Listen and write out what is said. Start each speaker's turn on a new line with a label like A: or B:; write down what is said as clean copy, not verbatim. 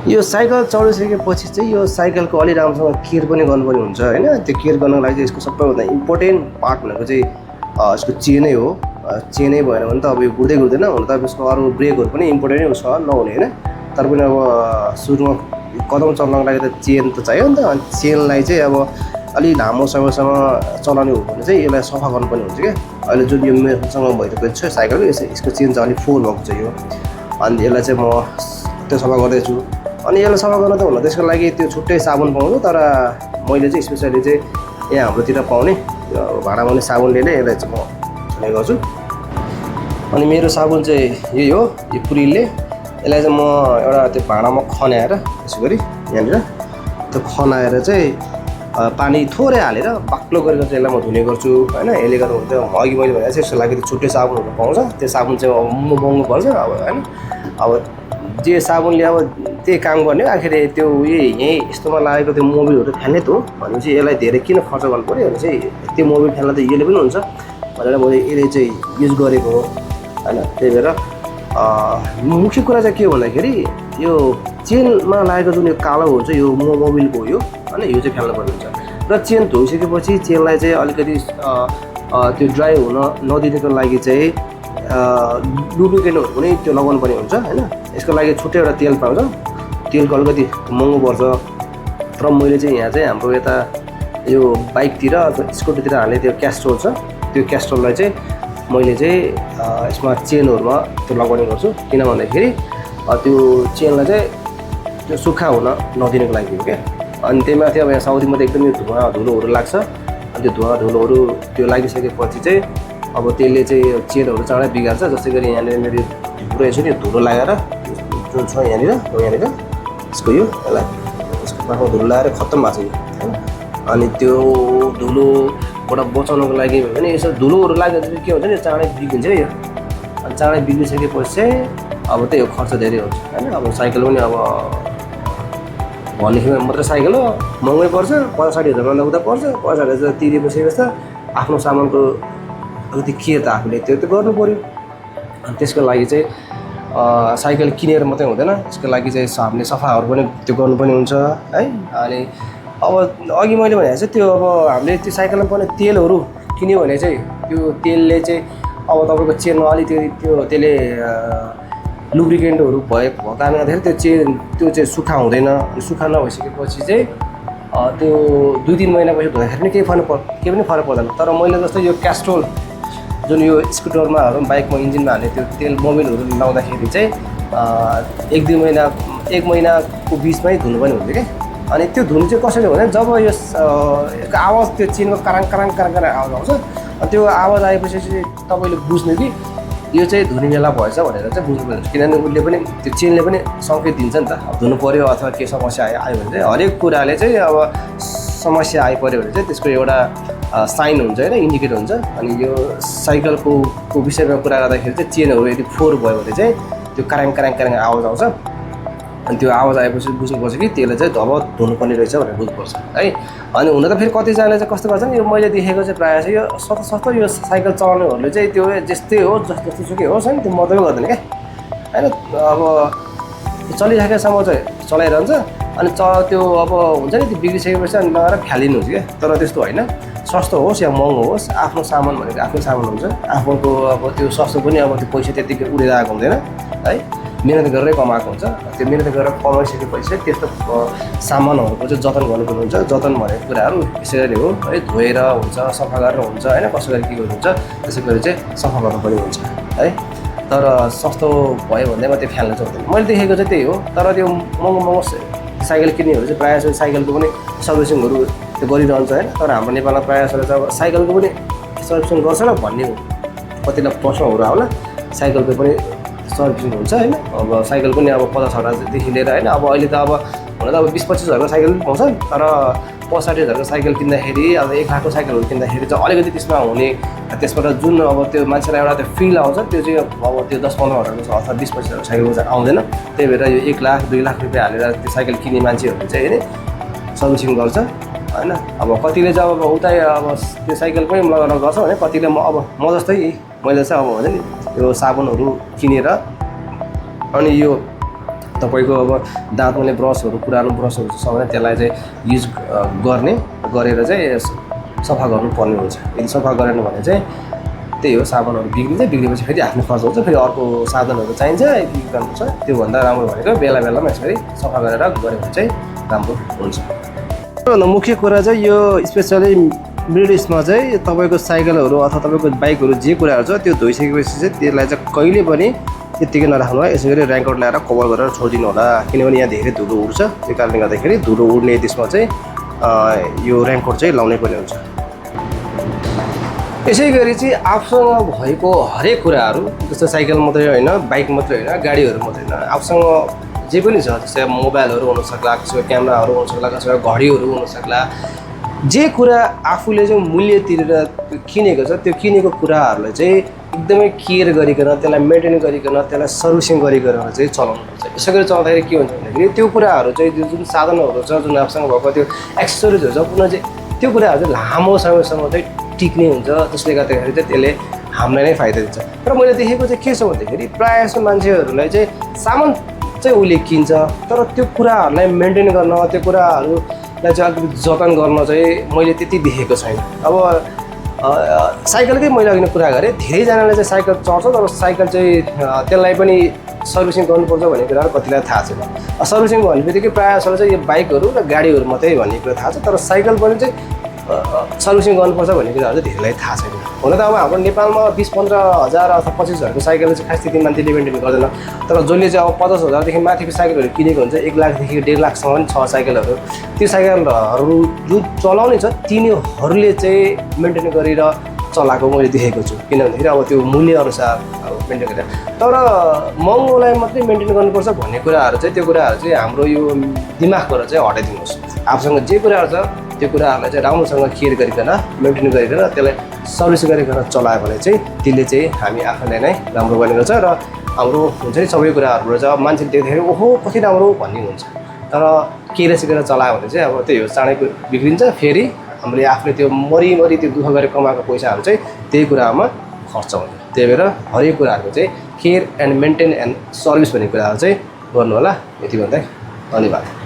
A: यो साइकल चढिसकेपछि चाहिँ यो साइकलको अलि राम्रोसँग केयर पनि गर्नुपर्ने हुन्छ होइन। त्यो केयर गर्नको लागि चाहिँ यसको सबैभन्दा इम्पोर्टेन्ट पार्ट भनेको चाहिँ यसको चेनै हो। चेनै भएन भने त अब यो गुड्दै गुड्दैन। हुन त अब यसको अरू ब्रेकहरू पनि इम्पोर्टेन्टै छ नहुने होइन, तर पनि अब सुरुमा कदम चलाउनको लागि त चेन त चाहियो नि त। अनि चेनलाई चाहिँ अब अलि लामो समयसम्म चलाउने हो भने चाहिँ यसलाई सफा गर्नुपर्ने हुन्छ क्या। अहिले जुन यो मेरोसँग भइरहेको छ साइकलको यसको चेन चाहिँ अलिक फोहोर भएको छ यो। अनि यसलाई चाहिँ म त्यो सफा गर्दैछु। अनि यसलाई सफा गर्न त हुन त्यसको लागि त्यो छुट्टै साबुन पाउँछु, तर मैले चाहिँ स्पेसली चाहिँ यहाँ हाम्रोतिर पाउने भाँडा मोल्ने साबुनले नै यसलाई चाहिँ म छुने गर्छु। अनि मेरो साबुन चाहिँ यही हो, यो पुरिलले। यसलाई चाहिँ म एउटा त्यो भाँडामा खनाएर यसो गरी यहाँनिर त्यो खनाएर चाहिँ पानी थोरै हालेर बाक्लो गरेर चाहिँ यसलाई म धुने गर्छु होइन। यसले गर्दा हुन्छ अघि मैले भनेको चाहिँ यसको लागि त्यो छुट्टै साबुनहरू पाउँछ। त्यो साबुन चाहिँ अब महँगो पर्छ अब होइन। अब जे साबुनले अब त्यही काम गर्ने आखिर त्यो यहीँ यस्तोमा लागेको त्यो मोबिलहरू फाल्ने त हो भनेपछि यसलाई धेरै किन खर्च गर्नु पऱ्यो भने चाहिँ त्यो मोबिल फाल्दा त यसले पनि हुन्छ भनेर मैले यसले चाहिँ युज गरेको हो होइन। त्यही भएर मुख्य कुरा चाहिँ के हो भन्दाखेरि यो चेनमा लागेको जुन यो कालो हुन्छ यो मोबिलको हो यो होइन, यो चाहिँ फाल्नु पर्ने हुन्छ। र चेन धोइसकेपछि चेनलाई चाहिँ अलिकति त्यो ड्राई हुन नदिनुको लागि चाहिँ लुब्रिकेन्टहरू पनि त्यो लगाउनु पर्ने हुन्छ होइन। यसको लागि छुट्टै एउटा तेल पाउँछ, तेलको अलिकति महँगो पर्छ। तर मैले चाहिँ यहाँ चाहिँ हाम्रो यता यो बाइकतिर स्कुटीतिर हाल्ने त्यो क्यास्ट्रोल छ, त्यो क्यास्ट्रोललाई चाहिँ मैले चाहिँ यसमा चेनहरूमा त्यो लगाउने गर्छु। किन भन्दाखेरि त्यो चेनलाई चाहिँ त्यो सुक्खा हुन नदिनुको लागि हो क्या। अनि त्यही माथि अब यहाँ साउदीमा त एकदम यो धुवा धुलोहरू लाग्छ। अनि त्यो धुवा धुलोहरू त्यो लागिसकेपछि चाहिँ अब त्यसले चाहिँ चेनहरू चाँडै बिगार्छ। जस्तै गरी यहाँनिर मेरो पुरै छ नि धुलो लगाएर जुन छ यहाँनिर यसको यो यसलाई यसको पाखमा धुलो लगाएर खत्तम भएको छ यो होइन। अनि त्यो धुलोबाट बचाउनको लागि भयो भने यसो धुलोहरू लाग्यो भने के हुन्छ नि चाँडै बिग्रिन्छ क्या यो। अनि चाँडै बिग्रिसकेपछि चाहिँ अब त्यही हो खर्च धेरै हुन्छ होइन। अब साइकल पनि अब भनेदेखि मात्रै साइकल हो महँगै पर्छ, 50-60 हजारभन्दा उता पर्छ। 50-60 हजार तिरेपछि त आफ्नो सामानको अलिकति के त आफूले त्यो त गर्नु पऱ्यो। अनि त्यसको लागि चाहिँ साइकल किनेर मात्रै हुँदैन, त्यसको लागि चाहिँ हामीले सफाहरू पनि त्यो गर्नुपर्ने हुन्छ है। अनि अब अघि मैले भनेको चाहिँ त्यो अब हामीले त्यो साइकलमा पर्ने तेलहरू किन्यो भने चाहिँ त्यो तेलले चाहिँ अब तपाईँको चेनमा अलिकति त्यसले लुब्रिकेन्टहरू भएको कारणले गर्दाखेरि त्यो चाहिँ सुक्खा हुँदैन। अनि सुक्खा नभइसकेपछि चाहिँ त्यो 2-3 महिनापछि धुँदाखेरि पनि केही पनि फरक पर्दैन। तर मैले जस्तो यो क्यास्ट्रोल जुन यो स्कुटरमा बाइकमा इन्जिनमा हाल्ने त्यो तेल मोबिलहरू लाउँदाखेरि चाहिँ 1 महिनाको बिचमै धुनुपर्ने हुन्छ क्या। अनि त्यो धुनु चाहिँ कसरी हो भने जब यो आवाज त्यो चेनको कराङ कराङ कराङ कराङ आवाज आउँछ, त्यो आवाज आएपछि चाहिँ तपाईँले बुझ्नु कि यो चाहिँ धुने बेला भएछ भनेर चाहिँ बुझ्नुपर्ने हुन्छ। किनभने उसले पनि त्यो चेनले पनि सङ्केत दिन्छ नि त, अब धुनु पऱ्यो अथवा के समस्या आयो भने चाहिँ हरेक कुराले चाहिँ अब समस्या आइपऱ्यो भने चाहिँ त्यसको एउटा साइन हुन्छ होइन, इन्डिकेटर हुन्छ। अनि यो साइकलको विषयमा कुरा गर्दाखेरि चाहिँ चेनहरू यदि फोहोर भयो भने चाहिँ त्यो कराङ कराङ कराङ आवाज आउँछ। अनि त्यो आवाज आएपछि बुझ्नुपर्छ कि त्यसलाई चाहिँ धब धुनुपर्ने रहेछ भनेर बुझ्नुपर्छ है। अनि हुन त फेरि कतिजनाले चाहिँ कस्तो गर्छ नि, यो मैले देखेको चाहिँ प्रायः चाहिँ यो सस्तो यो साइकल चलाउनेहरूले चाहिँ त्यो जस्तै हो जस्तो सुकै होस् होइन, त्यो मतलब गर्दैन क्या होइन। अब चलिराखेकोसम्म चाहिँ चलाइरहन्छ। अनि त्यो अब हुन्छ नि त्यो बिग्रिसकेपछि अनि लगाएर फ्यालिनुहुन्छ क्या। तर त्यस्तो होइन, सस्तो होस् या महँगो होस् आफ्नो सामान भनेको आफ्नै सामान हुन्छ। आफूको अब त्यो सस्तो पनि अब त्यो पैसा त्यत्तिकै उडेर आएको हुँदैन है, मिहिनेत गरेरै कमाएको हुन्छ। त्यो मिहिनेत गरेर कमाइसकेपछि चाहिँ त्यस्तो सामानहरूको चाहिँ जतन गर्नुपर्ने हुन्छ। जतन भनेको कुराहरू यसरी हो है, धोएर हुन्छ, सफा गरेर हुन्छ होइन, कसो गरी के गर्नुहुन्छ त्यसै गरी चाहिँ सफा गर्नुपर्ने हुन्छ है। तर सस्तो भयो भन्दैमा त्यो फ्याल्न चाहिँ हुँदैन। मैले देखेको चाहिँ त्यही हो। तर त्यो महँगो साइकल किन्नेहरू चाहिँ प्रायः जस्तो साइकलको पनि सर्भिसिङहरू त्यो गरिरहन्छ होइन। तर हाम्रो नेपालमा प्रायः जस्तो चाहिँ अब साइकलको पनि सर्भिसिङ गर्छ र भन्ने हो, कतिलाई प्रश्नहरू आउला। साइकलको पनि सर्भिसिङ हुन्छ होइन। अब साइकल पनि अब 50-60 लिएर होइन। अब अहिले त अब हुन त अब 20-25 हजारको साइकल पनि पाउँछ, तर 65 हजारको साइकल किन्दाखेरि अब 1 लाखको साइकलहरू किन्दाखेरि चाहिँ अलिकति त्यसमा हुने त्यसबाट जुन अब त्यो मान्छेलाई एउटा त्यो फिल आउँछ त्यो चाहिँ अब त्यो 10-15 हजारको अथवा 20-25 हजारको साइकलको चाहिँ आउँदैन। त्यही भएर यो 1 लाख 2 लाख रुपियाँ हालेर त्यो साइकल किन्ने मान्छेहरूले चाहिँ होइन सर्भिसिङ गर्छ होइन। अब कतिले चाहिँ अब उतै अब त्यो साइकल पनि लगाएर गर्छ भने कतिले म जस्तै मैले चाहिँ अब हुन्छ नि यो साबुनहरू किनेर अनि यो तपाईँको अब दाँतले ब्रसहरू पुरानो ब्रसहरू छ भने त्यसलाई चाहिँ युज गरेर चाहिँ सफा गर्नुपर्ने हुन्छ। यदि सफा गरेन भने चाहिँ त्यही हो, साबुनहरू बिग्रेपछि फेरि आफ्नो खर्च हुन्छ, फेरि अर्को साधनहरू चाहिन्छ यदि राम्रो छ। त्योभन्दा राम्रो भनेको बेला बेलामा यसरी सफा गरेर गऱ्यो भने चाहिँ राम्रो हुन्छ। सबैभन्दा मुख्य कुरा चाहिँ यो स्पेसली मिडल इस्टमा चाहिँ तपाईँको साइकलहरू अथवा तपाईँको बाइकहरू जे कुराहरू छ त्यो धोइसकेपछि चाहिँ त्यसलाई चाहिँ कहिले पनि त्यत्तिकै नराख्नु होला, यसै गरी रेनकोट ल्याएर कभर गरेर छोडिदिनु होला। किनभने यहाँ धेरै धुलो उड्छ, त्यो कारणले गर्दाखेरि धुलो उड्ने त्यसमा चाहिँ यो रेनकोट चाहिँ लाउनै पर्ने हुन्छ। यसै गरी चाहिँ आफूसँग भएको हरेक कुराहरू, जस्तो साइकल मात्रै होइन, बाइक मात्रै होइन, गाडीहरू मात्रै होइन, आफूसँग जे पनि छ, जस्तै मोबाइलहरू हुनसक्ला, कसैको क्यामेराहरू हुनसक्ला, कसैको घडीहरू हुनसक्ला, जे कुरा आफूले चाहिँ मूल्य तिरेर किनेको छ त्यो किनेको कुराहरूलाई चाहिँ एकदमै केयर गरिकन, त्यसलाई मेन्टेन गरिकन, त्यसलाई सर्भिसिङ गरिकन चाहिँ चलाउनुपर्छ। यसै गरी चलाउँदाखेरि के हुन्छ भन्दाखेरि त्यो कुराहरू चाहिँ जुन साधनहरू छ, जुन आफूसँग भएको त्यो एक्सेसरिजहरू छ, पुनः चाहिँ त्यो कुराहरू चाहिँ लामो समयसम्म चाहिँ टिक्ने हुन्छ, जसले गर्दाखेरि चाहिँ त्यसले हामीलाई नै फाइदा दिन्छ। र मैले देखेको चाहिँ के छ भन्दाखेरि प्रायः जस्तो मान्छेहरूलाई चाहिँ सामान चाहिँ उसले किन्छ, तर त्यो कुराहरूलाई मेन्टेन गर्न, त्यो कुराहरूलाई चाहिँ अलिकति जतन गर्न चाहिँ मैले त्यति देखेको छैन। अब साइकलकै मैले अघि कुरा गरेँ, धेरैजनाले चाहिँ साइकल चढ्छ, तर साइकल चाहिँ त्यसलाई पनि सर्भिसिङ गर्नुपर्छ भन्ने कुराहरू कतिलाई थाहा छैन। सर्भिसिङ भन्ने बित्तिकै प्रायः जसो चाहिँ यो बाइकहरू र गाडीहरू मात्रै भन्ने कुरा थाहा छ, तर साइकल पनि चाहिँ सर्भिसिङ गर्नुपर्छ भन्ने कुराहरू चाहिँ धेरैलाई थाहा छैन। हुन त अब हाम्रो नेपालमा 20-15 हजार अथवा 25 हजारको साइकलले चाहिँ खास त्यति मान्छेले मेन्टेन गर्दैन, तर जसले चाहिँ अब 50 हजारदेखि माथिको साइकलहरू किनेको हुन्छ, 1 लाखदेखि 1.5 लाखसम्म पनि छ साइकलहरू, त्यो साइकलहरू जो चलाउने छ तिनीहरूले चाहिँ मेन्टेन गरेर चलाएको मैले देखेको छु। किन भन्दाखेरि अब त्यो मूल्यअनुसार अब मेन्टेन गरेर, तर महँगोलाई मात्रै मेन्टेन गर्नुपर्छ भन्ने कुराहरू चाहिँ त्यो कुराहरू चाहिँ हाम्रो यो दिमागबाट चाहिँ हटाइदिनुहोस्। आफूसँग जे कुराहरू छ त्यो कुराहरूलाई चाहिँ राम्रोसँग केयर गरिकन, मेन्टेन गरिकन, त्यसलाई सर्भिस गरिकन चलायो भने चाहिँ त्यसले चाहिँ हामी आफूलाई नै राम्रो गर्ने गर्छ। र हाम्रो हुन्छ नि सबै कुराहरूबाट चाहिँ अब मान्छेले देख्दाखेरि ओहो कति राम्रो भन्ने हुन्छ, तर केयर गरेर चलायो भने चाहिँ अब त्यही हो, चाँडै बिग्रिन्छ। फेरि हामीले आफूले त्यो मरिमरि त्यो दुःख गरेर कमाएको पैसाहरू चाहिँ त्यही कुरामा खर्च हुन्छ। त्यही भएर हरेक कुराहरूको चाहिँ care and maintain and service भन्ने कुराहरू चाहिँ गर्नु होला। यति भन्दै धन्यवाद।